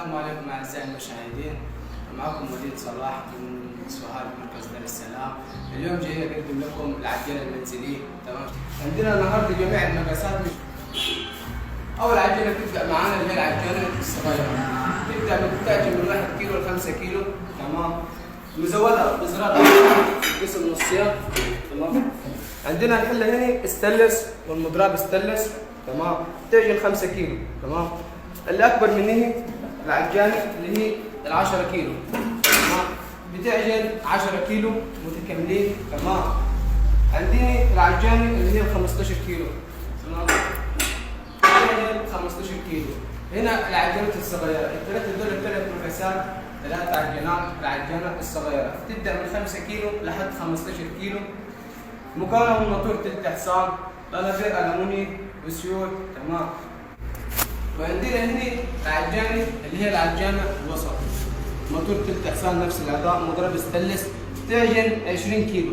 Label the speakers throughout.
Speaker 1: السلام عليكم اعزائي المشاهدين، معكم وليد صلاح من سوهاج مركز دار السلام. اليوم جاي اقدم لكم العجانه المنزليه. تمام، عندنا النهارده جميع المقاسات. اول عجينه بتبدا معانا اللي هي العجانه الصغيره، تبدا بتعجن من 1 كيلو ل 5 كيلو. تمام، مزوده بزرار قسم نصين. تمام، عندنا الحلة هنا ستانلس والمضراب ستانلس. تمام، تعجن 5 كيلو. تمام، اللي اكبر منه العجانه اللي هي ال 10 كيلو. تمام، بتعجن 10 كيلو متكاملين. تمام، عندنا العجانه اللي هي ال 15 كيلو. تمام، بتعجن 15 كيلو. هنا العجانات الصغيرة الثلاثة دول، الثلاث مقاسات، ثلاث عجانات. العجانه الصغيرة تبدا من 5 كيلو لحد 15 كيلو، مكونة من موتور تلت حصان، لنفير ألموني وسيور. تمام، وعندنا هنا العجانة اللي هي العجانة الوسط، موتور تلت حصان، نفس الأداء، مضرب ستانلس، تعجن 20 كيلو.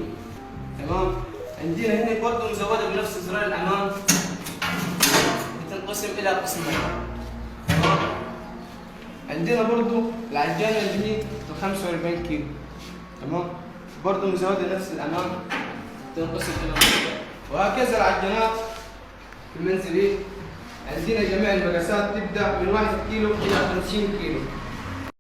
Speaker 1: تمام، عندنا هنا برضه مزودة بنفس زرار الأمام، بتنقسم إلى قسمين. تمام، عندنا برضه العجانة اللي هي ال 45 كيلو. تمام، برضه مزودة نفس الأمام، تنقسم إلى نصفين، وهكذا العجانات في المنزلي. عندنا جميع المقاسات تبدأ من 1 كيلو إلى 50 كيلو.